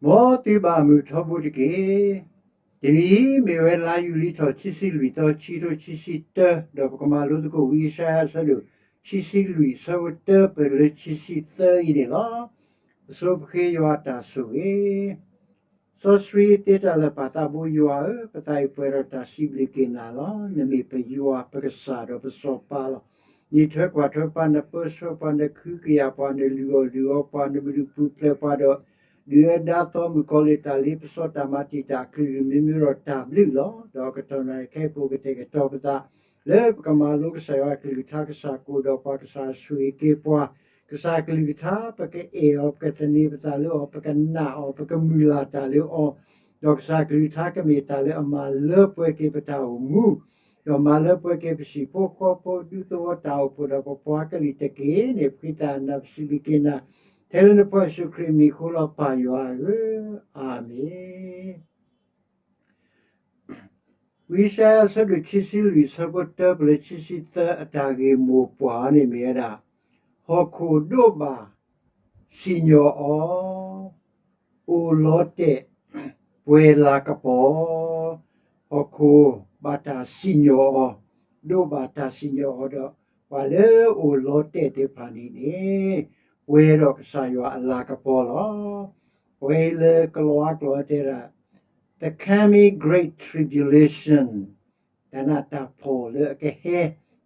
မ်သုဘၣ်မုာ်ထီဘိတက့ၢ်. တနံၤအံၤ မ့ၢ်ဝဲလါယူၤလံထီၣ်ခံဆံလွံၢ်သီ ခံကထိခံဆံတၢ ဒီးပကမၤလိသကိးဝံယၡါယၤအဆၢဒိၣ် ခံဆံလွံၢ် အဆၢဖိတၢ ပၢၢ်လၢခံဆံသၢအံၤန့ၣ်လီၤ. ပဆိပဃ့ယွၤတၢ်ဆိၣ်ဂ့ၤ စီဆှံသ့တၢ်လၢာ် ပၢ်သးဘိယွၤဧၢ, ပသးအံၤပှဲၤဒီးတၢ်စံးဘျုးက့ၤနၤလီၤ. နမ့ၢ်ပယွၤ ပကစၢ်ဒီးပစီၤပၤလီၤ. နအံးထွဲကွၢ်ထွဲပှၤ, နပၢဆှၢပှၤ, နကဟုကယာ်ပှၤ, နလုၢ်အီၣ်လုၢ်အီပှၤ, နမၤဒုးပူၤဖျဲးပှၤဒီး ဒုၣ်အဒါသီမုၣ်ကီၤလံၢ် တၢ်လ့ပစီတၢ်မၤတံာ်တာ်အကလုၢ် မ့ၢ်မ့ၢ်ဒီးတၢ်ဘျုးလီၤ. ဒီးကတီၢ်နၣ်ရံၣ်ခဲအံၤပူၤ ကတဲာ်ကတီၤပသး လၢပကမၤလိကစၢ်ယွၤအကလုၢ်ကထါ ကစၢ်ကိၣ်ဒီးပှၤကစၢ်ဆိၣ်ဂ့ၤက့ၤပှၤ, ကစၢ်ကလုၢ်ကထါ ပကအဲၣ်အီၤ ပကသန့ၤပသးလၢအီၤ ပကနာ်အီၤ ပကမုၢ်လၢ်တၢ်လၢအီၤ, ဒီးကစၢ်ကလုၢ်ကထါကမ့ၢ်တၢ်လၢအမၤလၢပှဲၤက့ၤပတၢ်အိၣ်မူ, ဒီးမၤလၢပှဲၤက့ၤပဟံၣ်ဖိဃီဖိ ဒူသဝီတၢ်အိၣ်ဖှိၣ်ဒီးပပှၤကလုာ်တက့ၢ်န့ၣ် ပဃ့တၢ်နာ်ပစံးဘျုးက့ၤနၤ ထဲလၢနဖိယ့ၣ်ၡူးခရံာ်မံၤအဃိလီၤ ပၢ်ယွၤဧၢ, အၤမ့ၣ်. ဝံယၡါယၤအဆၢဒိၣ်ခံဆံလွံၢ် အဆၢဖိတၢ ပၢၢ်လၢခံဆံသၢ အတၢ်ဂ့ၢ်မိၢ်ပှၢ်န့ၣ်မ့ၢ်ဝဲဒၣ် ဟီၣ်ခိၣ်ဒိးဘၣ်စံၣ်ညီၣ်အီၤ, အိၣ်လီၤတဲာ်ပှဲၤလၤကပီၤ, ဟီၣ်ခိၣ်ဘၣ်တၢ်စံၣ်ညီၣ်အီၤ, ဒိးဘၣ်တၢ်စံၣ်ညီၣ်အီၤဒီး ပှၤလၢအိၣ်လီၤတဲာ်သ့ၣ်တဖၣ်န့ၣ်န့ၣ် ပှဲၤဒီးကစၢ်ယွၤအလၤကပီၤလီၤ. ပဝဲအံၤလၢကလံးကျိာ်တဲဒၣ် The coming great tribulation, တၢ်နးတၢ်ဖှီၣ်လၢအကဟဲ,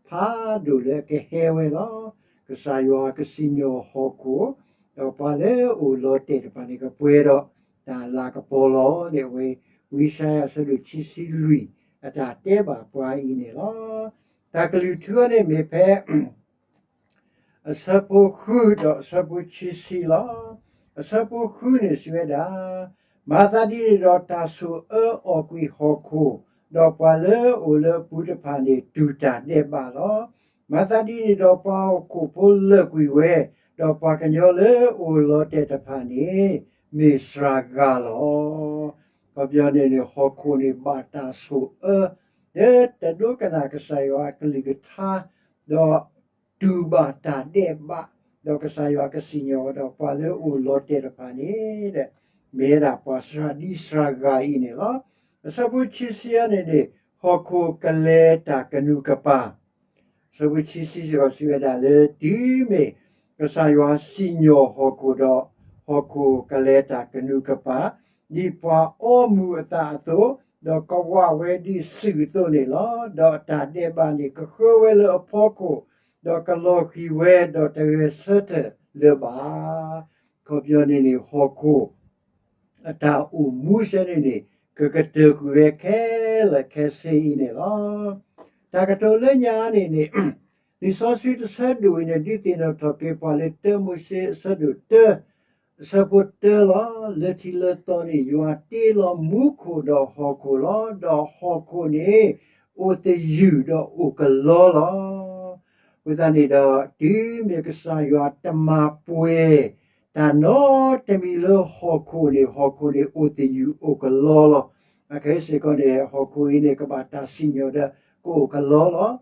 ဖးဒိၣ်လၢအကဟဲဝဲလီၤ. ကစၢ်ယွၤကစံၣ်ညီၣ်ဟီၣ်ခိၣ်, ဒီးပှၤလၢအိၣ်လီၤတဲာ်တဖၣ်န့ၣ် ကပှဲၤဒီးတၢ်လၤကပီၤလီၤန့ၣ် အဝဲ ဝံယၡါယၤအဆၢဒိၣ်ခံဆံလွံၢ် အတၢ်တဲဘၣ်ပှၤအံၤန့ၣ်လီၤ. တၢ်ကလုၢ်ထူန့ၣ်မ့ၢ်ဖဲ အဆၢဖိဃုဒီးအဆၢဖိခံဆံလီၤ. အဆၢဖိဃုန့ၣ်စံးဝဲဒၣ်, မၤသးဒ်န့ၣ်ဒီးတၢ်ဆိၣ်အၢအီၣ်ကွံာ်ဟီၣ်ခိၣ်, ဒီးပှၤလၢအအိၣ်လၢအပူၤတဖၣ်န့ၣ် တူၢ်တၢ်ဒဲးဘးလီၤ. မၤသးဒ်န့ၣ်ဒီးပှၤဟီၣ်ခိၣ်ဖိလၢာ်ကွံာ်ဝဲ, ဒီးပှၤကညီလၢအအိၣ်လီၤတဲာ်တဖၣ်န့ၣ် မ့ၢ်စှၤဂၤလီၤ. ခီပညီန့ၣ်န့ၣ် ဟီၣ်ခိၣ်န့ၣ်ဘၣ်တၢ်ဆိၣ်အၢ လၢတဒိကနၣ်ကစၢ်ယွၤအကလုၢ်ကထါ, ဒီးတူၢ်ဘၣ်တၢ်ဒဲးဘး, ဒီးကစၢ်ယွၤကစံၣ်ညီၣ်ဝဲဒီးပှၤလၢအအိၣ်လီၤတဲာ်တဖၣ်န့ၣ် မ့ၢ်ဝဲဒၣ်ပှၤစှၤဒံစှၤဂၤအံၤန့ၣ်လီၤ. အဆၢဖိခံဆံအံၤန့ၣ်န့ၣ် ဟီၣ်ခိၣ်ကလဲၤတၢ်ကနူၤကပၤ အဆၢဖိခံဆံစ့ၢ်ကီးစံးဝဲဒၣ်လၢ တုၤမ့ၢ်ကစၢ်ယွၤစံၣ်ညီၣ်ဟီၣ်ခိၣ်ဒီး ဟီၣ်ခိၣ်ကလဲၤတၢ်ကနူၤကပၤ, ဒ်ပှၤအီမူၤအသးအသိး, ဒီးကဝးဝဲဒ်စုၣ်အသိးန့ၣ်လီၤ. ဒီးအတၢ်ဒဲးဘးန့ၣ် ကဃၢဝဲလၢအဖီခိၣ်, ဒီးကလီၤဃံၤဝဲ, ဒီးတဂဲၤဆၢထၢၣ်လၢၤဘၣ်. ခီပညီန့ၣ်န့ၣ် ဟီၣ်ခိၣ် အတၢ်အိၣ်မူစဲန့ၣ်န့ၣ် ကကတၢၢ်ကွံာ်ဝဲခဲလၢာ်ခဲဆ့အံၤန့ၣ်လီၤ. တၢ်ကတိၤလၢညါန့ၣ်န့ၣ် လံာ်စီဆှံတဆၢဒိၣ်အံၤန့ၣ် ဒုးသ့ၣ်နီၣ်ထီၣ်က့ၤပှၤလၢတၢမိၤၡ့အဆၢဒိၣ်တၢ အဆၢဖိတၢလီၤ. လၢထံးလၢသီန့ၣ် ယွၤတ့လီၤမူခိၣ်ဒီးဟီၣ်ခိၣ်လီၤ. ဒီးဟီၣ်ခိၣ်န့ၣ် အိၣ်သယုၢ်ဒီးအိၣ်ကလီလီၤ. အဃိသတးန့ၣ်ဒီး တုၤမ့ၢ်ကစၢ်ယွၤတမၤပှဲၤ တၢ်နီတမံၤလၢဟီၣ်ခိၣ်န့ၣ် ဟီၣ်ခိၣ်န့ၣ်အိၣ်သယုၢ်အိၣ်ကလီလီၤ. အခဲအံၤစ့ၢ်ကီးန့ၣ် ဟီၣ်ခိၣ်အံၤန့ၣ် ကဘၣ်တၢ်စံၣ်ညီၣ်ဒီး ကအိၣ်ကလီလီၤ.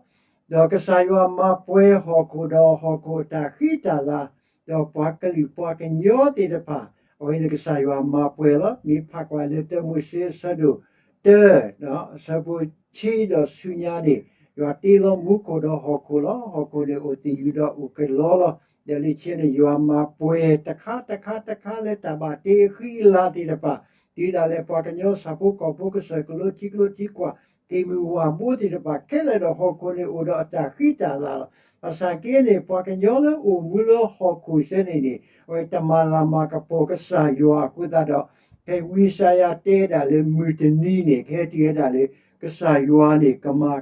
ဒီးကစၢ်ယွၤမၤပှဲၤဟီၣ်ခိၣ်ဒီးဟီၣ်ခိၣ်အတၢ်ဃံတၢ်လၤ, ဒီးပှၤကလုာ်ပှၤကညီသ့ၣ်တဖၣ်, အဝဲန့ၣ်ကစၢ်ယွၤမၤပှဲၤလီၤ. မ့ၢ်ဖးကွၢ်လၢတၢမိၤၡ့အဆၢဒိၣ်တၢ အဆၢဖိဆံဒီးဆူညါန့ၣ်, ယွၤတ့လီၤမူခိၣ်ဒီးဟီၣ်ခိၣ်လီၤ. ဟီၣ်ခိၣ်န့ၣ်အိၣ်သယုၢ်ဒီးအိၣ်ကလီလီၤ. ဒီးလၢခံန့ၣ် ယွၤမၤပှဲၤတခါတခါတခါလၢတၢ်ဘၣ်တ့အဃံအလၤသ့ၣ်တဖၣ်, တုၤဒၣ်လဲာ်ပှၤကညီဆၣ်ဖိကီၢ်ဖိကစၢၢ်ကလိထံကျိထံကွာ် သ့ၣ်မုၢ်ဝၣ်ဘိသ့ၣ်တဖၣ်ခဲလၢာ်ဒီး ဟီၣ်ခိၣ်န့ၣ်အိၣ်ဒီးအတၢ်ဃံတၢ်လၤလီၤ. ဘၣ်ဆၣ်က့န့ၣ် ပှၤကညီလၢအိၣ်မူလၢဟီၣ်ခိၣ်စဲန့ၣ်န့ၣ် အဝဲတမၤလၤမၤကပီၤကစၢ်ယွၤအဃိသတးဒီး ဖဲဝံယၡါယၤတဲဒၣ်လၢမုၢ်တနံၤန့ၣ် ကဟဲတုၤဝဲဒၣ်လၢ ကစၢ်ယွၤန့ၣ် ကမၤ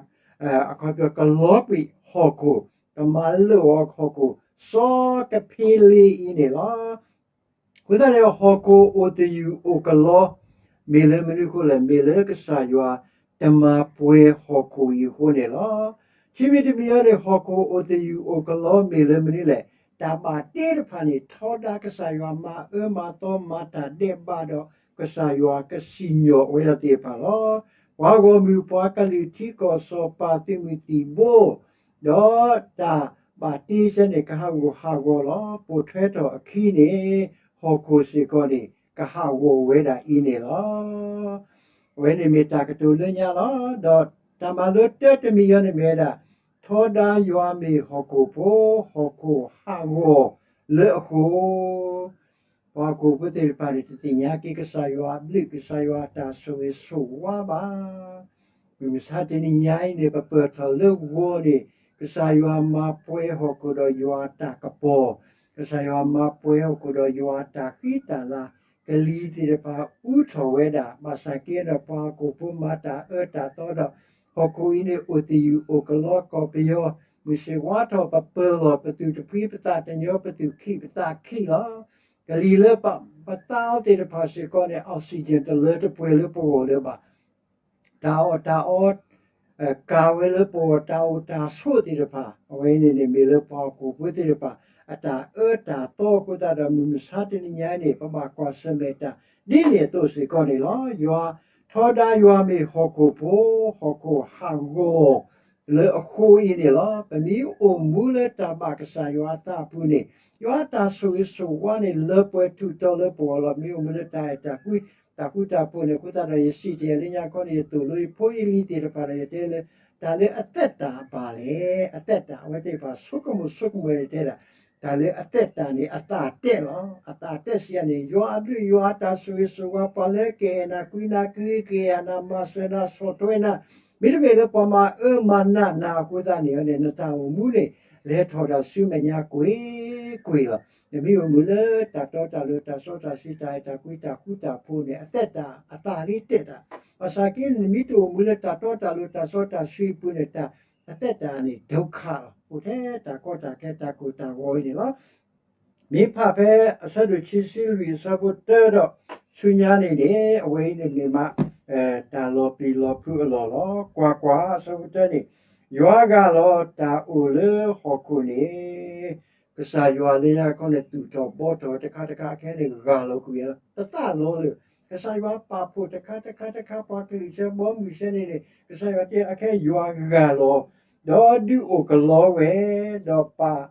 အခီပညီကလီကွံာ်ဟီၣ်ခိၣ်, ကမၤလၢာ်အီၤဟီၣ်ခိၣ် စီကဖ့လ့အံၤန့ၣ်လီၤ. အဃိသတးန့ၣ် ဟီၣ်ခိၣ်အိၣ်သယုၢ်အိၣ်ကလီ မ့ၢ်လၢမနုၤအဃိလဲၣ်, မ့ၢ်လၢကစၢ်ယွၤတမၤပှဲၤဟီၣ်ခိၣ်အံၤအဃိန့ၣ်လီၤ. ခံမံၤတမံၤအံၤန့ၣ် ဟီၣ်ခိၣ်အိၣ်သယုၢ်အိၣ်ကလီမ့ၢ်လၢမနုၤလဲၣ်, တၢ်ဘၣ်တ့တဖၣ်န့ၣ် ထီဒါကစၢ်ယွၤမၤအၢမၤသီမၤတၢ်ဒဲးဘးဒီး ကစၢ်ယွၤကစံၣ်ညီၣ်ဝဲဒၣ်သ့ၣ်တဖၣ်လီၤ. ပှၤဂီၢ်မုၢ်ပှၤကလုာ်ထံကီၢ်စီၤပၤသုးမုၢ်သံၣ်ဘိ ဒီးတၢ်ဘၣ်တ့စဲန့ၣ် ကဟးဂူာ်ဟးဂီၤလီၤ. ပိာ်ထွဲထီၣ်အခံန့ၣ် ဟီၣ်ခိၣ်စ့ၢ်ကီးန့ၣ် ကဟးဂီၤဝဲဒၣ်အံၤန့ၣ်လီၤ. အဝဲန့ၣ်မ့ၢ်တၢ်ကတိၤလၢညါလီၤ. ဒီးတၢ်မၤလိတၢတမံၤအံၤန့ၣ်မ့ၢ်ဝဲဒၣ် ထီဒါယွၤမ့ၢ်ဟီၣ်ခိၣ်ဖိ, ဟီၣ်ခိၣ်ဟးဂီၤလၢအဃိ ပှၤဟီၣ်ခိၣ်ဖိသ့ၣ်တဖၣ်န့ၣ် တသ့ၣ်ညါက့ၤကစၢ်ယွၤအဘျုး ကစၢ်ယွၤအတၢ်ဆိၣ်ဂ့ၤဆိၣ်ဝါဘၣ်. မုၢ်မဆါတနံၤညါအံၤန့ၣ် ပပၢၢ်ထီၣ်လၢဂီၤန့ၣ် ကစၢ်ယွၤမၤပှဲၤဟီၣ်ခိၣ်ဒီးယွၤအတၢ်ကပီၤ, ကစၢ်ယွၤမၤပှဲၤဟီၣ်ခိၣ်ဒီးယွၤအတၢ်ဃံတၢ်လၤ, ကလံၤသ့ၣ်တဖၣ်အူထီၣ်ဝဲဒၣ်, ဘၣ်ဆၣ်က့ဒီးပှၤဟီၣ်ခိၣ်ဖိမၤတၢ်အၢတၢ်သီဒီး ဟီၣ်ခိၣ်အံၤန့ၣ်အိၣ်သယုၢ်အိၣ်ကလီကီၢ်ပယီၤ, မုၢ်ဆ့ၣ်ဝါထီၣ်ပပၢၤလီၤ, ပသူၣ်တဖှံပသးတညီ, ပသူၣ်ခံးပသးခံးလီၤ. ကလံၤလၢပသးအီၤသ့ၣ်တဖၣ်စ့ၢ်ကီးန့ၣ် oxygen တလၢတပှဲၤလၢပဂီၢ်လၢၤဘၣ်. တၢ်အီၣ်တၢ်အီ ကၤဝဲလၢပဂီၢ် တၢ်အိၣ်တၢ်ဆိးသ့ၣ်တဖၣ် အဝဲအံၤန့ၣ်န့ၣ် မ့ၢ်လၢပှၤဟီၣ်ခိၣ်ဖိသ့ၣ်တဖၣ် အတၢ်အၢတၢ်သီအဃိသတးဒီး မုၢ်မဆါတနံၤညါအံၤန့ၣ် ပဘၣ်ကွၢ်ဆၢၣ်မဲာ်တၢ်ဒ်န့ၣ်အသိးစ့ၢ်ကီးန့ၣ်လီၤ. ယွၤထီဒါယွၤမ့ၢ်ဟီၣ်ခိၣ်ဖိ, ဟီၣ်ခိၣ်ဟးဂီၤလၢအဃိအံၤန့ၣ်လီၤ. ပမ့ၢ်အိၣ်မူလၢတၢ်ဘၣ်ကစၢ်ယွၤအသးအပူၤန့ၣ် ယွၤအတၢ်ဆိၣ်ဂ့ၤဆိၣ်ဝါန့ၣ် လၢပှဲၤထူၣ်တီၤလၢပဂီၢ်လီၤ. မ့ၢ်အိၣ်မူလၢတၢ်အဲၣ်တၢ်ကွံ တၢ်ဃူတၢ်ဖိးန့ၣ် အဃိသတးဒီး ယစံးတ့ၢ်လၢညါခီန့ၣ် ယသိၣ်လိယဖိယလံၤသ့ၣ်တဖၣ်ဒီး ယတဲလၢ တၢ်လၢအသက်တာအပၢ်လဲၣ်, အသက်တာ အဝဲသ့ၣ်တဖၣ်ဆိကမိၣ်ဆိကမိၣ်န့ၣ်တဲဒၣ် တၢ်လၢအသက်တာန့ၣ် အသးတဲာ်လီၤ. အသးတဲာ်စံးယၤန့ၣ် ယွၤအဘျုးယွၤအတၢ်ဆိၣ်ဂ့ၤဆိၣ်ဝါ ပှၤလၢကအဲၣ်နၤကွံနၤ ကဟုကယာ်နၤ မၤစၢၤနၤဆီၣ်ထွဲနၤ မ့တမ့ၢ်လၢပှၤမၤအၢမၤနးနၤအဃိသတးန့ၣ်န့ၣ် နတၢ်အိၣ်မူန့ၣ် လဲၤထီၣ်ဒၣ်ဆူမဲာ်ညါကွ့ၢ်ကွ့ၢ်လီၤ. နမ့ၢ်အိၣ်မူလၢတၢ်တီတၢ်လိၤ တၢ်စီတၢ်ဆှံ တၢ်အဲၣ်တၢ်ကွံ တၢ်ဃူတၢ်ဖိးန့ၣ် အသက်တာ အသးလံတဲာ်တၢ်. ဘၣ်ဆၣ်က့ နမ့ၢ်တအိၣ်မူလၢတၢ်တီတၢ်လိၤ တၢ်စီတၢ်ဆှံအပူၤန့ၣ် တၢ် အသက်တာန့ၣ် ဒုက္ခလီၤ. အိၣ်ထဲတၢ်ကီတၢ်ခဲ တၢ်ကိၢ်တၢ်ဂီၤအံၤန့ၣ်လီၤ. မ့ၢ်ဖးဖဲအဆၢဒိၣ်ခံဆံလွံၢ်အဆၢဖိတၢဒီး ဆူညါန့ၣ်န့ၣ် အဝဲအံၤန့ၣ်မ့ၢ်မး တၢ်လီၤပျံၤလီၤဖုးအလီၢ်လီၤ. ကွၢ်ကွၢ်, အဆၢဖိတၢန့ၣ် ယွၤဂၢ်လီၤတၢ်အိၣ်လၢဟီၣ်ခိၣ်န့ၣ် ကစၢ်ယွၤလၢညါခီန့ၣ် သူၣ်ထီၣ်ဘှီထီၣ်တခါတခါ အခဲန့ၣ် ဂၢ်လီၤကွံာ်လီၤ. တသးလီၤလၢ ကစၢ်ယွၤပာ်ဖှိၣ်တခါတခါတခါ ပှၤကလုာ်စၢဘီမုၢ်စၢန့ၣ်န့ၣ် ကစၢ်ယွၤတဲအခဲ ယွၤဂၢ်လီၤ ဒီးဒုးအိၣ်ကလီဝဲ ဒီးပာ်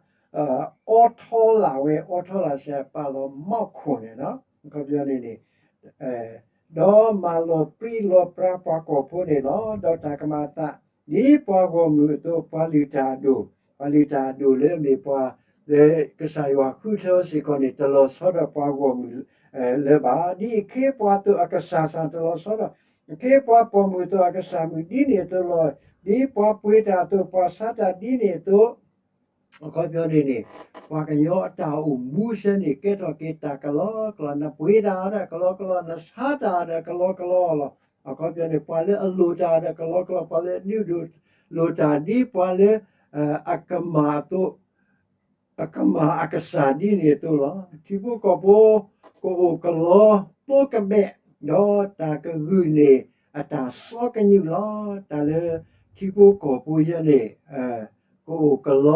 အိးထီလာ်ဝဲ အိးထီလာ်စ့ၢ် ပာ်လီၤမီၢ်ခိၣ်န့ၣ်လီၤ. အခီပညီန့ၣ်န့ၣ် ဒီးမၤလီၤပြံလီၤပြါပှၤကီၢ်ဖိန့ၣ်လီၤ. ဒီးတၢ်ကမၤအသး ဒ်ပှၤဂီၢ်မုၢ်အသိး ပှၤလုၢ်တၢ်အဒိၣ်, ပှၤလုၢ်တၢ်အဒိၣ်လၢအမ့ၢ်ပှၤလၢကစၢ်ယွၤဃုထၢစ့ၢ်ကီးန့ၣ် တလီၤဆီဒီးပှၤဂီၢ်မုၢ်လၢၤဘၣ်. ဒ်အခ့အပှၤအသိးအကစၢ်စ့ၢ် တလီၤဆီဒီး အခ့အပှၤပိာ်မုၣ်အသိးအကစၢ်မုၣ်ဒ်န့ၣ်အသိးလီၤ. ဒ်ပှၤပှ့ၤတၢ်အသိး ပှၤဆါတၢ်ဒ်န့ၣ်အသိး အခီပညီန့ၣ်န့ၣ် ပှၤကညီအတၢ်အိၣ်မူစ့ၢ်န့ၣ် ကဲထီၣ်က့ၤတၢ်ကလီကလီ, နပှ့ၤတၢ်ဒီးကလီကလီ, နဆါတၢ်ဒီးကလီကလီလီၤ. အခီပညီန့ၣ် ပှၤလၢအလိၣ်တၢ်ဒီးကလီကလီ, ပှၤလၢအဒုးဒိၣ်လိၣ်တၢ်ဒ်ပှၤလၢ အကမၢ်အသိး အကမၢ်အကစၢ်ဒ်န့ၣ်အသိးလီၤ. ထံဖိကီၢ်ဖိ ကအိၣ်ကလီသိကဘဲး, ဒီးတၢ်ကဂုာ်န့ၣ် အတၢ်စီကညူၣ်လီၤ. တၢ်လၢထံဖိကီၢ်ဖိယဲန့ၣ် ကအိၣ်ကလီ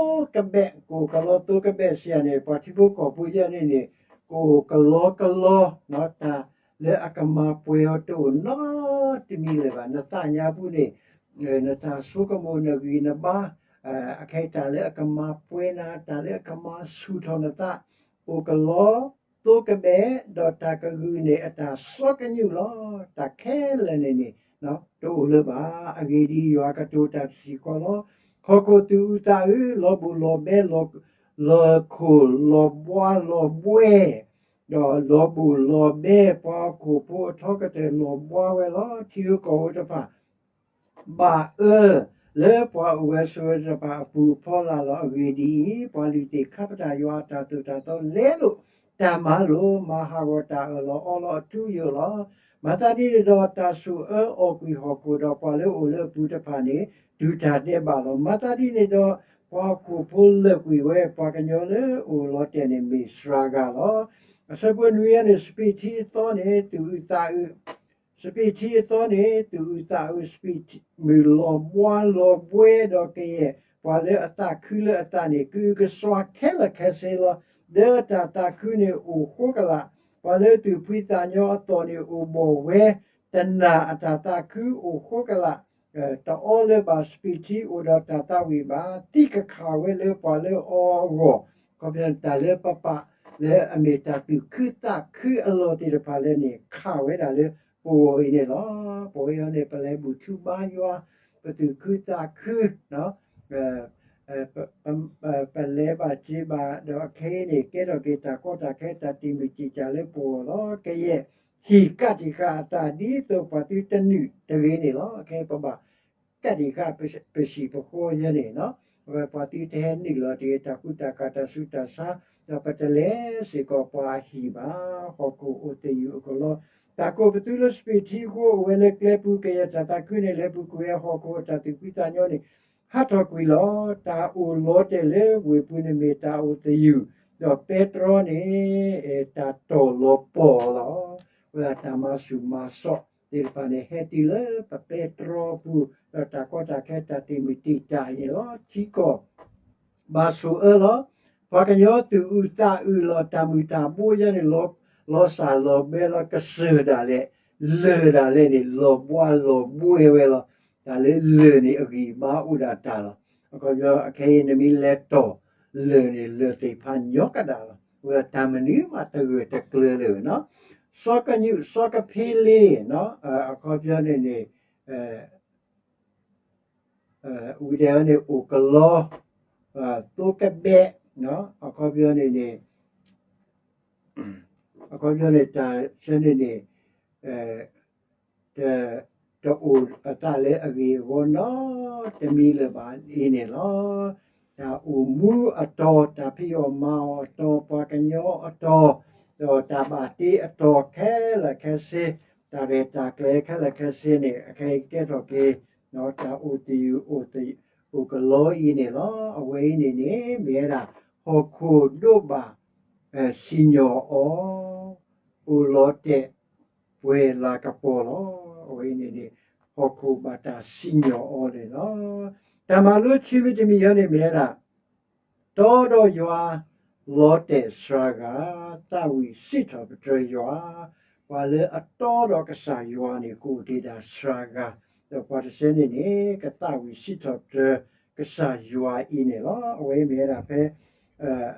သိကဘဲး, ကအိၣ်ကလီသိကဘဲးစံးယၤန့ၣ် ပှၤထံဖိကီၢ်ဖိယဲန့ၣ်န့ၣ် ကအိၣ်ကလီကလီ, တၢ်လၢအကမၤပှဲၤအီၤတအိၣ်နီတမံၤလၢၤဘၣ်. နသးညါပူၤန့ၣ် နတၢ်ဆိကမိၣ် နဂံၢ်နဘါ အခဲအံၤတၢ်လၢအကမၤပှဲၤနၤ တၢ်လၢအကမၤဆူၣ်ထီၣ်နသး အိၣ်ကလီသိကဘဲး, ဒီးတၢ်ကဂုာ်န့ၣ် အတၢ်စီကညူၣ်လီၤ. တၢ်ခဲလၢာ်န့ၣ်န့ၣ် တအိၣ်လၢၤဘၣ်. အဂ့ၢ်ဒ်အံၤ, ယွၤကတိၤတၢ်တထံၣ်ဃီလီၤ. ဟီၣ်ခိၣ်သူၣ်အုးသးအုး, လီၤဘူၣ်လီၤဘဲ, လီၤခိၣ်လီၤဘှါလီၤဘှဲ, ဒီးလီၤဘူၣ်လီၤဘဲ, ပှၤဟီၣ်ခိၣ်ဖိအထီကတၢၢ်လီၤဘှါဝဲလီၤ. ထံဧိၤကီၢ်ဧိၤတဖၣ် ဘၣ်အၢ လၢပှၤအိၣ်ဝဲဆိးဝဲတဖၣ်အပူၤအဖီလာ်လီၤ. အဂ့ၢ်ဒ်အံၤ, ပှၤလုၢ်သ့ၣ်ခါပတာ်ယွၤအတၢ်သိၣ်တၢ်သီလဲလိာ်တၢ်မၤလိာ်, မၤဟးဂီၤတၢ်အၢၣ်လီၤအီလီၤအထူအယိာ်လီၤ. မၤသးဒ်န့ၣ်ဒီး တၢ်ဆိၣ်အၢအီၣ်ကွံာ်ဟီၣ်ခိၣ်ဒီး ပှၤလၢအအိၣ်လၢအပူၤတဖၣ်န့ၣ် တူၢ်တၢ်ဒဲးဘးလီၤ. မၤသးဒ်န့ၣ်ဒီး ပှၤဟီၣ်ခိၣ်ဖိလၢာ်ကွံာ်ဝဲ, ပှၤကညီလၢအအိၣ်လီၤတဲာ်န့ၣ် မ့ၢ်စှၤဂၤလီၤ. အဆၢဖိနွံန့ၣ် စပံးထံအသီန့ၣ် သူၣ်အုးသးအုး စပံးထံအသီန့ၣ် သူၣ်အုးသးအုး, စပံးမုၢ်လီၤဘှါလီၤဘှဲဒီးကယဲၢ်, ပှၤလၢအသးခုလၢအသးန့ၣ် ကအုကစွါခဲလၢာ်ခဲဆ့လီၤ. လၢအတၢ်သးခုန့ၣ်အိၣ်ဃိကလာ်, ပှၤလၢသူၣ်ဖှံသးညီအသီၣ်န့ၣ်အိၣ်ဘီၣ်ဝဲ, တနၢ်အတၢ်သးခုအိၣ်ဃိကလာ်, တအီလၢၤဘၣ်စပံးထံအိၣ်ဒီးတၢ်သးဝံၣ်ဘၣ်, သံကခးဝဲလၢပှၤလၢအအီအဂီၢ်, ခီဖျိတၢ်လၢပပာ် လၢအမ့ၢ်တၢ်သူၣ်ခုသးခုအလီၢ်သ့ၣ်တဖၣ်လဲၣ်န့ၣ် ခးဝဲဒၣ်လၢပဂီၢ်အံၤန့ၣ်လီၤ. ပဝဲအံၤန့ၣ် ပလဲၤဘူၣ်ထူဘါယွၤ, ပသူၣ်ခုသးခု, ပလဲၤဘၣ်စ့ဘၣ် ဒီးအခဲအံၤန့ၣ် ကဲထီၣ်က့ၤတၢ်ကီတၢ်ခဲ တၢ်တံာ်မုၢ်တံာ်တာ်လၢပဂီၢ်လီၤ. ကယဲၢ် ဟံၣ်ကးတံာ်ဃာ်အသးဒ်သိးပှၤသုတနုာ်တဂ့ၤန့ၣ်လီၤ. ခဲအံၤပဘၣ် ကးတံာ်ဃာ်ပစံၣ်ပဃီယဲန့ၣ်, အဝဲပှၤသုတဟဲနုာ်လီၤတဂ့ၤ တၢ်ကူတၢ်ကၤတၢ်ဆူးတၢ်ဆါ, ဒီးပတလဲၤစ့ၢ်ကီးပှၤအဟံၣ်ဘၣ်. ဟီၣ်ခိၣ်အိၣ်သယုၢ်အိၣ်ကလီ, တၢ်ကိးပသူလၢစပံးထံအဃိ အိၣ်ဝဲလၢကျဲပူၤ ကယဲၢ်တၢ်သးခုန့ၣ် လဲၤပူၤကွံာ်ဝဲဟီၣ်ခိၣ်အတၢ်သူၣ်ဖှံသးညီန့ၣ် ဟးထီၣ်ကွံာ်လီၤ. တၢ်အိၣ်လီၤတဲာ်လၢဝ့ၢ်ပူၤန့ၣ်မ့ၢ်တၢ်အိၣ်သယုၢ်, ဒီးပဲတြီန့ၣ် တၢ်တီၢ်လီၤပှီၢ်လီၤ. ဝဲဒၣ်တၢ်မၤဆူၣ်မၤစိးသ့ၣ်တဖၣ်န့ၣ် ဟဲတုၤလၢပပဲတြီအပူၤ, ဒီးတၢ်ကီတၢ်ခဲတၢ်တံာ်မုၢ်တံာ်တာ်အံၤန့ၣ်လီၤ. ထံကီၢ် ဘၣ်ဆိၣ်အၢလီၤ. ပှၤကညီသူၣ်အုးသးအုးလီၤ. တၢ်မုၢ်တၢ်ဘိယဲန့ၣ် လီၤစၢ်လီၤဘဲလီၤ. ကစၢၢ်ဒၣ်လဲာ်, လၢၢ်ဒၣ်လဲာ်န့ၣ် လီၤဘှါလီၤဘှဲဝဲလီၤ. တၢ်လၢလၢၢ်န့ၣ် အဂံၢ်အဘါအိၣ်ဒၣ်တၢ်လီၤ. အခီပညီ အခဲအံၤနမ့ၢ်လဲၤတီၢ်လၢၢ်န့ၣ် လၢၢ်သ့ၣ်တဖၣ်ညီကဒၣ်လီၤ. ဝဲဒၣ်တၢ်မနုၤမးတဂၢၢ်တကျၢၤလၢၤနီၤ. စီၤကညူၣ် စီၤကဖ့လ့ အခီပညီန့ၣ်န့ၣ် ဝံၤဒီးန့ၣ် အိၣ်ကလီ သိကဘဲး အခီပညီန့ၣ်န့ၣ် အခီပညီန့ၣ် တၢ်ဆၢန့ၣ်န့ၣ် တအိၣ်အသးလၢအဂ့ၢ်အဝီနီတမံၤလၢၤဘၣ် အံၤန့ၣ်လီၤ. တၢ်အိၣ်မူအတီၤ, တၢ်ဖံးအီၣ်မၤအီၣ်အတီၤ, ပှၤကညီအတီၤ, ဒီးတၢ်ဘၣ်တ့အတီၤခဲလၢာ်ခဲဆ့, တၢ်ရဲၣ်တၢ်ကျဲၤခဲလၢာ်ခဲဆ့န့ၣ် အခဲအံၤကဲထီၣ်က့ၤ တၢ်အိၣ်သယုၢ်အိၣ်ကလီအံၤန့ၣ်လီၤ. အဝဲအံၤန့ၣ်န့ၣ် မ့ၢ်ဝဲဒၣ် ဟီၣ်ခိၣ်ဒိၣ်ဘၣ် စံၣ်ညီၣ်အီၤ, အိၣ်လီၤတဲာ်ပှဲၤလၤကပီၤလီၤ. အဝဲအံၤန့ၣ်န့ၣ် ဟီၣ်ခိၣ်ဘၣ်တၢ်စံၣ်ညီၣ်အီၤန့ၣ်လီၤ. တၢ်မၤလိခံမံၤတမံၤအံၤန့ၣ်မ့ၢ်ဝဲဒၣ် တီဒီးယွၤ လီၤတဲာ်စှၤဂၤ, သးဝံၣ်စံးထီၣ်ပတြၢၤယွၤ, ပှၤလၢအတီဒီးကစၢ်ယွၤန့ၣ် ကအိၣ်တ့ၢ်ဒၣ်စှၤဂၤ, ဒီးပှၤတဆၢန့ၣ်န့ၣ် ကသးဝံၣ်စံးထီၣ်ပတြၢၤကစၢ်ယွၤအံၤန့ၣ်လီၤ. အဝဲမ့ၢ်ဝဲဒၣ်ဖဲ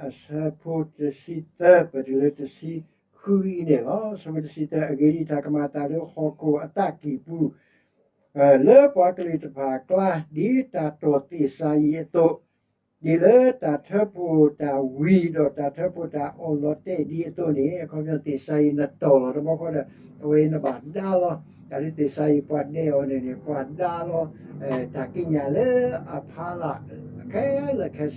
အဆၢဖိတဆံသၢ ပတုၤလၢတဆံဃုအံၤန့ၣ်လီၤ. အဆၢဖိတဆံသၢ အဂ့ၢ်ဒ်အံၤ, တၢ်ကမၤအသးလၢဟီၣ်ခိၣ်အသးကံၢ်ပူၤ လၢပှၤကလုာ်တဖၣ်အကျါ ဒ်တၢ်တီၢ်သ့ၣ်စၤယံးအသိး, ဒ်လၢတၢ်ထၢဖှိၣ်တၢ်ဝံၤဒီးတၢ်ထၢဖှိၣ်တၢ်အီၣ်လီၤတဲာ်ဒ်အသိးန့ၣ်, အခီပညီသ့ၣ်စၤယံးနတီၢ်လီၤတဘျီဃီဒီး အဝဲအံၤနဘၣ်ဒါလီၤ. တၢ်လၢသ့ၣ်စၤယံးပှၤဒဲးအီၤန့ၣ်န့ၣ် ပှၤဒါလီၤ တၢ်ကံးညာ်လၢအဖီလာ် ခဲလၢာ်ခဲဆ့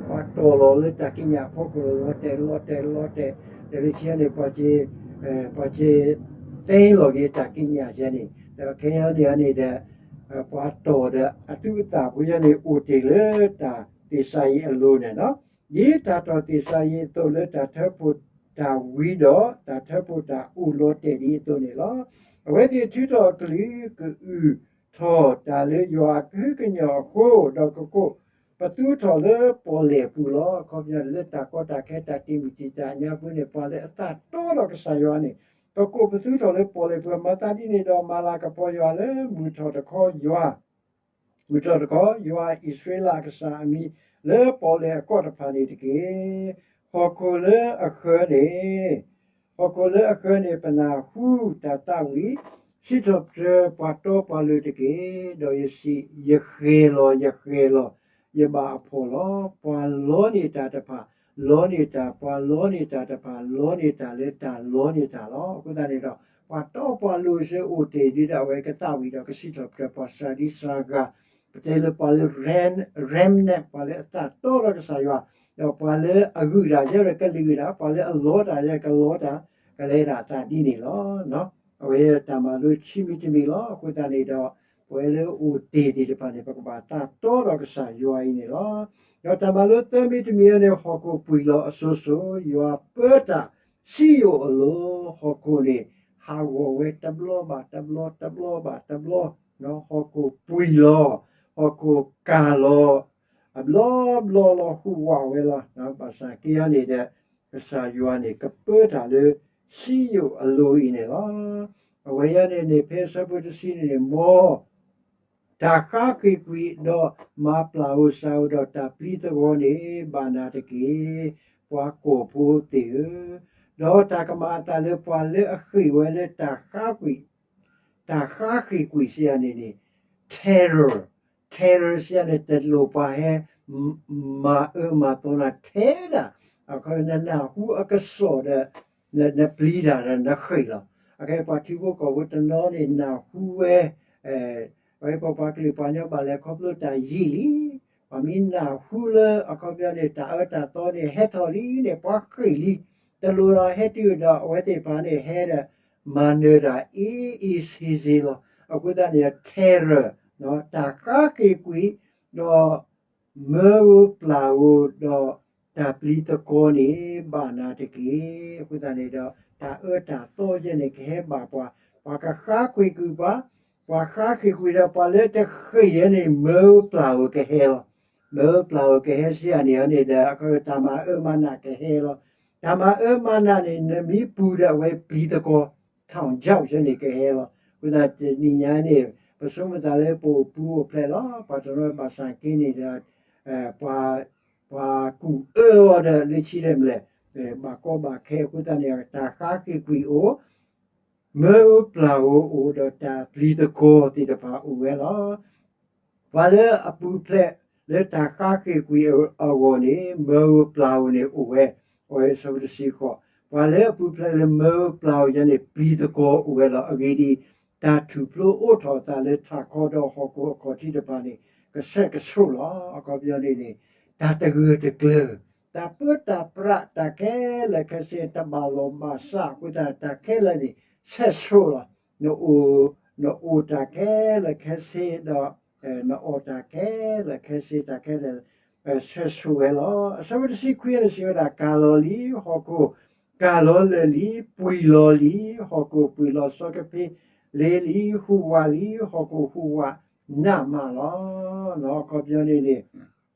ဝံၤဒီး ပှၤတီၢ်လီၤလၢတၢ်ကံးညာ်အဖီခိၣ် လီၤတဲာ်လီၤတဲာ်လီၤတဲာ်, ဒီးလၢခံန့ၣ် ပှၤက့ၤသ့လီၤက့ၤတၢ်ကံးညာ်ယဲန့ၣ်, ဒီးခဲအံၤန့ၣ်န့ၣ်ဒီး ပှၤတီၢ်ဒီးအသူအသၣ်ဖိယဲန့ၣ် အိၣ်တ့ၢ်လၢတၢ်သ့ၣ်စၤယံးအလိၤန့ၣ်လီၤ. ဒ်တၢ်တီၢ်သ့ၣ်စၤယံးအသိးလၢတၢ်ထၢဖှိၣ်တၢ်ဝံၤဒီး တၢ်ထၢဖှိၣ်တၢ်အီၣ်လီၤတဲာ်ဒ်အသိးန့ၣ်လီၤ. အဝဲသ့ၣ်ထုးထီၣ်အကလုၢ် ကအုၣ်ထီၣ်တၢ်လၢယွၤအကဟုကညီၢ်အဃိ, ဒီးကကိးပသူထီၣ်လၢပီၣ်လဲၣ်ပူၤလီၤ. အခီပညီန့ၣ် လၢတၢ်ကီတၢ်ခဲတၢ်တံာ်မုၢ်တံာ်တာ်အညါပူၤန့ၣ် ပှၤလၢအသးတီဒီးကစၢ်ယွၤန့ၣ် ပကိးပသူထီၣ်လၢပီၣ်လဲၣ်ပူၤ, မၤသးဒ်န့ၣ်ဒီး မၤလၤကပီၤယွၤလၢမုၢ်ထီၣ်တခီယွၤ မုၢ်ထီၣ်တခီ ယွၤအံၣ်စရ့လးအကစၢ်အမံၤ လၢပီၣ်လဲၣ်အကီၢ်တဖၣ်န့ၣ်တက့ၢ်. ဟီၣ်ခိၣ်လၢအဃၢၤန့ၣ်, ဟီၣ်ခိၣ်လၢအဃၢၤန့ၣ် ပနၢ်ဟူတၢ်သးဝံၣ် စံးထီၣ်ပတြၢၤပှၤတီပှၤလိၤတက့ၢ်. ဒီးယစံး, ယဃဲၤလီၤ, ယဃဲၤလီၤ, ယဘၣ်အဖှီၣ်လီၤ. ပှၤလီန့ၢ်တၢ်တဖၣ် လီန့ၢ်တၢ်, ပှၤလီန့ၢ်တၢ်တဖၣ် လီန့ၢ်တၢ်လၢတၢ်လီန့ၢ်တၢ်လီၤ. အဃိသတးန့ၣ်ဒီး ပှၤတီပှၤလိၤစ့ၢ်အိၣ်တ့ၢ်ဒ်ဒီး အဝဲကသးဝံၣ်ဒီးကစံးထီၣ်ပတြၢၤပှၤစှၤဒံစှၤဂၤ, ပတဲလၢပှၤလၢ remnant ပှၤလၢအသးတီဒီးကစၢ်ယွၤ, ဒီးပှၤလၢအဂုာ်တၢ်ယဲဒီးကလုာ်ဂုာ်တၢ်, ပှၤလၢအလီတၢ်ယဲကလီတၢ်, ကလဲၤဒၣ်အသးဒ်န့ၣ်လီၤ. အဝဲတၢ်မၤလိခံမံၤတမံၤလီၤ. အဃိသတးန့ၣ်ဒီး ပဝဲလၢအိၣ်တ့ၢ်သ့ၣ်တဖၣ်န့ၣ် ပကဘၣ်သးတီဒီးကစၢ်ယွၤအံၤန့ၣ်လီၤ. ဒီးတၢ်မၤလိသၢမံၤတမံၤန့ၣ် ဟီၣ်ခိၣ်ပှံၢ်လီၤအစိၤစိၤ, ယွၤပၢတၢ်စံယိၣ်အလိၤ, ဟီၣ်ခိၣ်န့ၣ် ဟးဂီၤဝဲတဘျီဘၣ်တဘျီ တဘျီဘၣ်တဘျီ, ဟီၣ်ခိၣ်ပှံၢ်လီၤ, ဟီၣ်ခိၣ်ကၢ်လီၤ, အဘျီဘျီလီၤဟူးဝးဝဲလီၤ. ဘၣ်ဆၣ်က့ၤအံၤန့ၣ်ဒီး ကစၢ်ယွၤန့ၣ် ကပၢတၢ်လၢစံယိၣ်အလိၤအံၤန့ၣ်လီၤ. အဝဲအံၤန့ၣ်န့ၣ် ဖဲအဆၢဖိတဆံန့ၣ်န့ၣ် မ် တၢ်ဃါဃ့ၢ်ကွံာ်ဒီးမၤပျၢ်ဧိၤစှၤဧိၤဒီးတၢ်ပျံၤသဂီၤန့ၣ် ဘၣ်နၤတက့ၢ်. ပှၤကိာ်ဖိသ့ၣ်ဧၢ, ဒီးတၢ်ကမၤအသးလၢပှၤလၢအဃ့ၢ်ဝဲလၢတၢ်ဃါကွံာ်, တၢ်ဃါဃ့ၢ်ကွံာ်စံးယၤန့ၣ်န့ၣ် terror, terror စံးယၤန့ၣ် တလိၣ်ပှၤဟဲ မၤအၢမၤသီနၤ ထဲဒၣ် အခီ နနၢ်ဟူအကစီၣ်ဒီး နပျံၤတၢ်ဒီးနဃ့ၢ်လီၤ. အခဲပှၤထံဖိကီၢ်ဖိတနီၤန့ၣ် နၢ်ဟူဝဲ အဝဲပပှၤကလုာ်ပှၤကညီဘၣ်လဲၤခီဖျိတၢ်ယံာ်လံ, ပှၤမ့ၢ်နၢ်ဟူလၢအခီပညီန့ၣ် တၢ်အၢတၢ်သီန့ၣ် ဟဲထီၣ်လံန့ၣ် ပှၤဃ့ၢ်လံ, တလိၣ်ဒီးဟဲတုၤဒီးအဝဲသ့ၣ်တဖၣ်န့ၣ် ဟဲဒီးမၤနၢၤတၢ်အ့အ့ဆ့ဆ့လီၤ. အဃိသတးန့ၣ် terror တၢ်ဃါဃ့ၢ်ကွံာ် ဒီး မၢဧိၤပျၢ်ဧိၤ ဒီးတၢ်ပျံၤသကိးန့ၣ် ဘၣ်နၤတက့ၢ်. အဃိသတးန့ၣ်ဒီး တၢ်အၢတၢ်သီယဲန့ၣ် ကဟဲဘၣ်ပှၤ, ပှၤကဃါဃ့ၢ်ကွံာ်ပှၤ, ပှၤဃါဃ့ၢ်ကွံာ်ဒီး ပှၤလၢတဃ့ၢ်ယဲန့ၣ် မၢဧိၤပျၢ်ဧိၤကဟဲလီၤ. မၢဧိၤပျၢ်ဧိၤကဟဲစံးယၤန့ၣ်န့ၣ်ဒီး အခီ တၢ်မၤအၢမၤနးကဟဲလီၤ. တၢ်မၤအၢမၤနးန့ၣ် နမ့ၢ်ပူၤဒီးအဝဲပျံၤသကိး ထီၣ်ကၠီၣ်ယဲန့ၣ်ကဟဲလီၤ. အဃိသတးတနံၤညါန့ၣ် ပဆိကမိၣ်သးလၢပအိၣ်ပူၤအိၣ်ဖျဲၣ်လီၤ. ပှၤတနီၤဘၣ်ဆၣ်က့န့ၣ်ဒီး ပှၤကူၣ်အၢအီၤဒီးလၢခံလဲၣ်မလဲၣ်, ဘၣ်ကီဘၣ်ခဲအဃိသတးန့ၣ် တၢ်ဃါဃ့ၢ်ကွံာ်အိၣ်, မၢဧိၤပျၢ်ဧိၤအိၣ်ဒီးတၢ်ပျံၤသကိးသ့ၣ်တဖၣ်အိၣ်ဝဲလီၤ. ပှၤလၢအပူၤဖျဲးလၢတၢ်ဃါဃ့ၢ်ကွံာ်အဂီၢ်န့ၣ် မၢဧိၤပျၢ်ဧိၤန့ၣ်အိၣ်ဝဲ, အဝဲအဆၢဖိတဆံဃိး, ပှၤလၢအပူၤဖျဲးလၢမၢဧိၤပျၢ်ဧိၤယဲန့ၣ် ပျံၤသကိးအိၣ်ဝဲလီၤ. အဂ့ၢ်ဒ်အံၤ, တၢ်ထူၣ်ဖျိအိၣ်ထီၣ်အသးလၢထးခီဒီးဟီၣ်ခိၣ်အခီၣ်ထံးတဖၣ်န့ၣ် ကဆဲးကဆှိးလီၤ. အခီပညီန့ၣ်န့ၣ် တၢ်တဂၢၢ်တကျၢၤ, တၢ်ပၢတၢ်ပြးတၢ်ခဲလၢာ်ခဲဆ့တဘၣ်လီၢ်ဘၣ်စးအဃိသတး တၢ်ခဲလၢာ်န့ၣ် ဆဲးဆှိးလီၤ. နအိၣ်, နအိၣ်တၢ်ခဲလၢာ်ခဲဆ့ဒီး နအီၣ်တၢ်ခဲလၢာ်ခဲဆ့ တၢ်ခဲလၢာ် ဆဲးဆှိးဝဲလီၤ. အဆၢဖိတဆံခွံန့ၣ်စံးဝဲဒၣ် ကၢ်လီၤလံ, ဟီၣ်ခိၣ်ကၢ်လီၤလၢာ်လံ, ပှံာ်လီၤလံ, ဟီၣ်ခိၣ်ပှံာ်လီၤစီကဖ့လ့လံ, ဟူးဝးလံ, ဟီၣ်ခိၣ်ဟူးဝးနးမးလီၤ. အခီပညီန့ၣ်န့ၣ်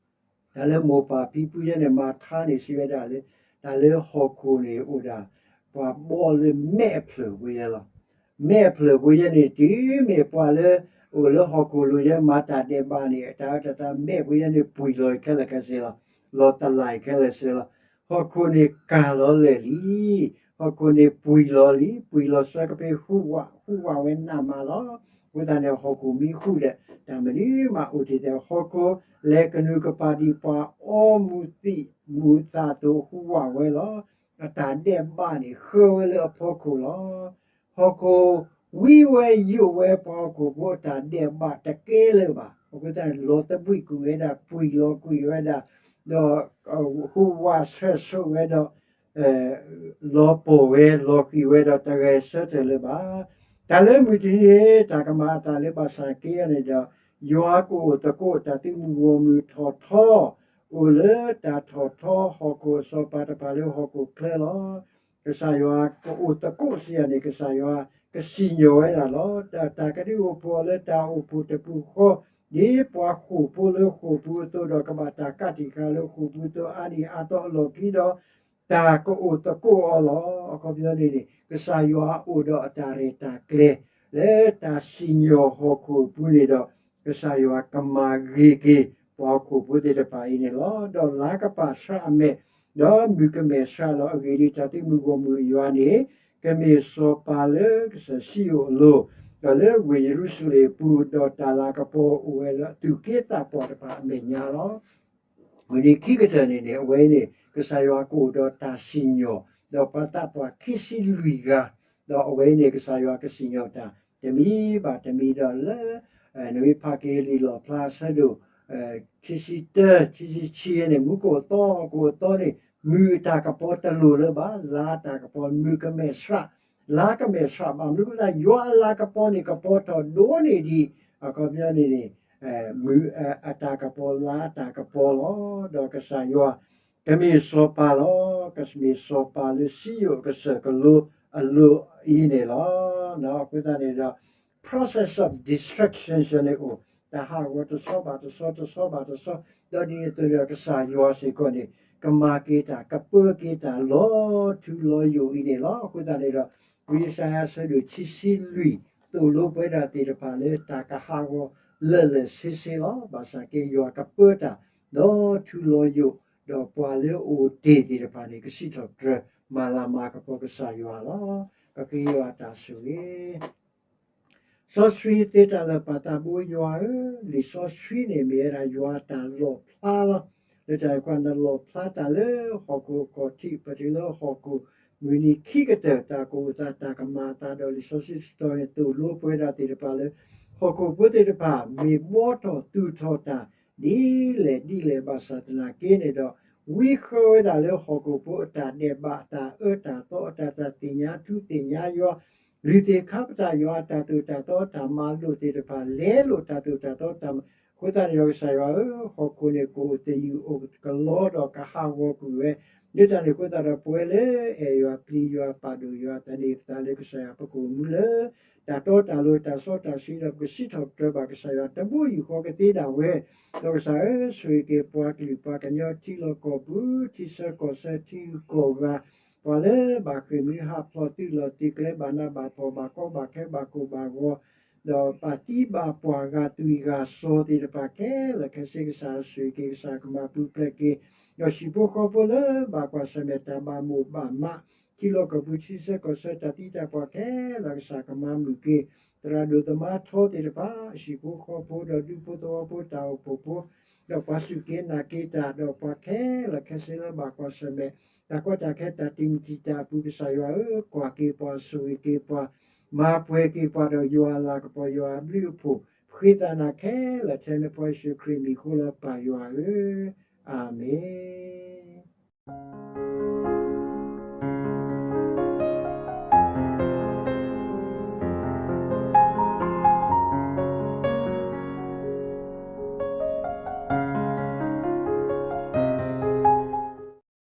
တၢ်လၢမိၢ်ပၢ်ဖံဖုယဲန့ၣ် မၤထါန့ၣ်စံးဝဲဒၣ်လၢ တၢ်လၢဟီၣ်ခိၣ်န့ၣ်အိၣ်ဒၣ် ပှၤဘီလၢမဲာ်အဖျၢၣ်ပူၤယဲလီၤ. မဲာ်အဖျၢၣ်ပူၤယဲန့ၣ် တုၤမ့ၢ်ပှၤလၢအိၣ်လၢဟီၣ်ခိၣ်လိၤယဲမၤတၢ်ဒဲးဘးန့ၣ် တၢ်အၢတၢ်သီမဲာ်ပူၤယဲန့ၣ် ပှံာ်လီၤခဲလၢာ်ခဲဆ့လီၤ. လီၤတလၢ်ခဲလၢာ်ဆ့လီၤ. ဟီၣ်ခိၣ်န့ၣ်ကၢ်လီၤလၢာ်လံ. ဟီၣ်ခိၣ်န့ၣ်ပှံာ်လီၤလံ. ပှံာ်လီၤစီကဖ့ဟူးဝး, ဟူးဝးဝဲနးမးလီၤ. အဃိသတးန့ၣ် ဟီၣ်ခိၣ်မ့ၢ်ဟူးဒီး တၢ်မနုၤမးအိၣ်တ့ၢ်ဒီး ဟီၣ်ခိၣ်လဲၤကနူၤကပၤဒ်ပှၤအီမူၤသံးမူၤသးအသိး ဟူးဝးဝဲလီၤ. အတၢ်ဒဲးဘးန့ၣ် ဃၢဝဲလၢအဖီခိၣ်လီၤ. ဟီၣ်ခိၣ်ဝံဝဲယိးဝဲ ပှၤဟီၣ်ခိၣ်ဖိအတၢ်ဒဲးဘးတကဲလၢၤဘၣ်. အဃိသတးန့ၣ် လီၤသဘှံးကွံာ်ဝဲဒၣ်, ပှံာ်လီၤကွံာ်ဝဲဒၣ်, ဒီး ဟူးဝးဆဲးဆှိးဝဲဒီး လီၤပှီၢ်ဝဲ လီၤဃံၤဝဲဒီးတဂဲၤဆၢထၢၣ်လၢၤဘၣ်. တၢ်လၢမုၢ်တနံၤန့ၣ် တၢ်ကမၤအသးလၢဘၣ်ဆၣ်က့န့ၣ်ဒီး ယွၤကအိၣ်သကိးတၢ်သုးမုၢ်ဂီၢ်မုၢ်ထီၣ်ထီ, အိၣ်လၢတၢ်ထီၣ်ထီဟီၣ်ခိၣ်အစီၤပၤတဖၣ်လၢဟီၣ်ခိၣ်ချၢလီၤ. ကစၢ်ယွၤကအိၣ်သကိးစံးယၤန့ၣ် ကစၢ်ယွၤကစံၣ်ညီၣ်ဝဲဒၣ်လီၤ. တၢ်ကဒုးအိၣ်ဖှိၣ်အီၤလၢတၢ်အိၣ်ဖှိၣ်တပူၤဃီ, ဒ်ပှၤဃိာ်ဖိလၢဃိာ်ပူၤအသိးဒီး ကဘၣ်တၢ်ကးတံာ်ဃာ်လၢဃိာ်ပူၤအသိးအါနံၣ်အါသီအလီၢ်ခံဒီး တၢ်ကအိၣ်သကိးအီၤလီၤ. အခီပညီန့ၣ်န့ၣ် ကစၢ်ယွၤအိၣ်ဒီးအတၢ်ရဲၣ်တၢ်ကျဲၤ လၢတၢ်စံၣ်ညီၣ်ဟီၣ်ခိၣ်အပူၤန့ၣ်ဒီး ကစၢ်ယွၤကမၤဂ့ၤက့ၤ ပှၤဟီၣ်ခိၣ်ဖိသ့ၣ်တဖၣ်အံၤန့ၣ်လီၤ. ဒီးလါကပာ်ဆှးအမဲာ်, ဒီးမုၢ်ကမဲာ်ဆှးလီၤ. အဂ့ၢ်ဒ်အံၤ, တၢ်သုးမုၢ်ဂီၢ်မုၢ်အယွၤန့ၣ် ကမ့ၢ်စီၤပၤလၢကစၢၢ်စံယိၣ်အလိၤ, ဒီးလၢဝ့ၢ်ယရူၤၡလ့ၣ်အပူၤ, ဒီးတၢ်လၤကပီၤအိၣ်ဝဲလၢအသူၣ်က့သးပှၢ်တဖၣ်အမဲာ်ညါလီၤ. ဝံၤန့ၣ်ခံကတၢၢ်န့ၣ်န့ၣ် အဝဲန့ၣ် ကစၢ်ယွၤကအိၣ်ဒီးတၢ်စံၣ်ညီၣ်, ဒီးပှၤသးပှၢ်ခံဆံလွံၢ်ဂၤ, ဒီးအဝဲန့ၣ် ကစၢ်ယွၤကစံၣ်ညီၣ်တၢ် တမံၤဘၣ်တမံၤဒီးလၢ နမ့ၢ်ဖးက့ၤလံာ်လီၣ်ဖျါအဆၢဒိၣ် ခံဆံတၢ ခံဆံခံန့ၣ် မူခိၣ်အသီ ဟီၣ်ခိၣ်အသီန့ၣ် မုၢ်အတၢ်ကပီၤတလိၣ်လၢၤဘၣ်, လါအတၢ်ကပီၤ မုၢ်ကမဲာ်ဆှး, လါကမဲာ်ဆှးဘၣ်. မနုၤအဃိသတး ယွၤအလၤကပီၤန့ၣ် ကပီၤထီၣ်ဒိၣ်န့ၢ်ဒံး အခီပညီန့ၣ်န့ၣ် မုၢ်အတၢ်ကပီၤ လါအတၢ်ကပီၤလီၤ. ဒီးကစၢ်ယွၤ ကမ့ၢ်စီၤပၤလီၤ. ကမ့ၢ်စီၤပၤလၢစံယိၣ်အကစၢၢ်ကလိအလိၤအံၤန့ၣ်လီၤ. အဃိသတးန့ၣ်ဒီး process of destruction န့ၣ်အိၣ်, တၢ်ဟးဂီၤတဆီဘၣ်တဆီ တဆီဘၣ်တဆီ, ဒီးဒ်န့ၣ်အသိးဒီး ကစၢ်ယွၤစ့ၢ်ကီးန့ၣ် ကမၤက့ၤတၢ် ကပၢက့ၤတၢ်လီၤထူလီၤယိာ်အံၤန့ၣ်လီၤ. အဃိသတးန့ၣ်ဒီး ဝံယၡါယၤအဆၢဒိၣ်ခံဆံလွံၢ် သိၣ်လိပှဲၤဒၣ်သ့ၣ်တဖၣ်လၢတၢ်ကဟးဂီၤလၢာ်လၢာ်ဆ့ဆ့လီၤ. ဘၣ်ဆၣ်က့ယွၤကပၢတၢ် လီၤထူလီၤယိာ် ဒီးပှၤလၢအအိၣ်တ့ၢ်သ့ၣ်တဖၣ်န့ၣ် ကစံးထီၣ်ပတြၢၤ မၤလၤမၤကပီၤကစၢ်ယွၤလီၤ. ပဃ့ယွၤအတၢ်ဆိၣ်ဂ့ၤ စီဆှံသ့တၢ်လၢာ်ပာ်သးဘိယွၤဧၢ, လံာ်စီဆှံန့ၣ်မ့ၢ်ဝဲဒၣ်ယွၤအတၢ်လီၣ်ဖျါလီၤ. လၢတၢ်န့ၣ်အဃိ နလီၣ်ဖျါတၢ်လၢဟီၣ်ခိၣ်အခီၣ်ထံး ပတုၤလၢဟီၣ်ခိၣ်မုၢ်နံၤခံကတၢၢ် တၢ်ကအိၣ်သးတၢ်ကမၤအသးဒီး လံာ်စီဆှံတတီၤန့ၣ် သိၣ်လိပဝဲဒၣ်သ့ၣ်တဖၣ်လၢ ဟီၣ်ခိၣ်ဖိသ့ၣ်တဖၣ် မ့ၢ်ဘှီထီၣ်သူၣ်ထီၣ်တၢ် ဒ်လဲၣ်ဒ်လဲၣ် ဘၣ်ဆၣ်သနာ်က့န့ၣ်ဒီး ဝံဃၢဝဲဒၣ်လၢဟီၣ်ခိၣ်ဖိအတၢ်ဒဲးဘး အတၢ်အၢတၢ်သီ အတၢ်တၢ်သ့ၣ်ညါထူသ့ၣ်ညါယွၤ လုၢ်သ့ၣ်ခါပတာ်ယွၤအတၢ်သိၣ်တၢ်သီ တၢ်မၤလိာ်သ့ၣ်တဖၣ် လဲလိာ်တၢ်သိၣ်တၢ်သီတၢ်မၤ အဃိသတးန့ၣ်ဒီးကစၢ်ယွၤဧၢ, ဟီၣ်ခိၣ်န့ၣ် ကအိၣ်သယုၢ်အိၣ်ကလီဒီးကဟးဂီၤကွံာ်ဝဲ, လၢတၢ်န့ၣ်အဃိသတးဒီး ပဝဲလၢအဲၣ်ယွၤပျံၤယွၤပာ်ဒိၣ်ယွၤ သန့ၤပသးလၢကစၢ်ယွၤ ပကအိၣ်မူလၢ တၢ်တီတၢ်လိၤ တၢ်စီတၢ်ဆှံဒီး ပကစံးထီၣ်ပတြၢၤဘၣ်ကစၢ်ယွၤ တဘိယူၢ်ဃီကသ့ဒၣ်ဝဲ, ဒီးကစၢ်ဧၢ, ဆိၣ်ဂ့ၤက့ၤပှၤကလုာ်ပှၤကညီ ထံလီၢ်ကီၢ်ပူၤ ထံဆၢကီၢ်ဆၢ ထံဂုၤကီၢ်ဂၤ ပှၤလၢဘၣ်ဃ့ၢ်မှံဟးဖျိးသုးလီၢ်သုးကျဲ ဘၣ်နးဘၣ်ဖှီၣ် ဘၣ်ကီဘၣ်ခဲ ဘၣ်ကိၢ်ဘၣ်ဂီၤ ဒီးဘၣ်သံဘၣ်ပှၢ်ဂၤသွံၣ်ဂၤစီၤသ့ၣ်တဖၣ်ခဲလၢာ်ခဲဆ့ ကစၢ်ဆိၣ်ဂ့ၤက့ၤ ကစၢ်ကမၤပူၤဖျဲးက့ၤ, ဒီးဟံၣ်ဖိဃီဖိလၢဘၣ်ကွၢ်ဆၢၣ်မဲာ်တၢ်ဘၣ်မိၣ်ဘၣ်မး ထံလီၢ်ကီၢ်ပူၤ ထံဆၢကီၢ်ဆၢ တၢ်သံတၢ်ပှၢ်ခဲလၢာ် ကစၢ်ကမၤမုာ်က့ၤ, သရၣ်ဒိၣ်သမါထီသ့ၣ်တဖၣ် ဟံၣ်ဖိဃီဖိ ဒီးဒူဖိသဝီဖိ တၢ်အိၣ်ဖှိၣ်ဖိ ဒီးပှၤစူၢ်က့ၤနာ်က့ၤတၢ် ဒီးပှၤခဲလၢာ်ခဲဆ့လၢဘၣ်ကွၢ်ဆၢၣ်မဲာ် တၢ်ကီတၢ်ခဲ တၢ်တံာ်မုၢ်တံာ်တာ်အပူၤ ကစၢ်ယွၤဧၢ, ကွၢ်က့ၤပှၤ ဆိၣ်ဂ့ၤက့ၤပှၤ မၤပှဲၤက့ၤပှၤဒီးယွၤအလၤကပီၤ ယွၤအဘျုးအဖှိၣ် ပဃ့သးနၤခဲလၢာ် ထဲနဖိယ့ၣ်ၡူးခရံာ်မံၤအဃိလီၤ ပၢ်ယွၤဧၢ, အၤမ့ၣ်.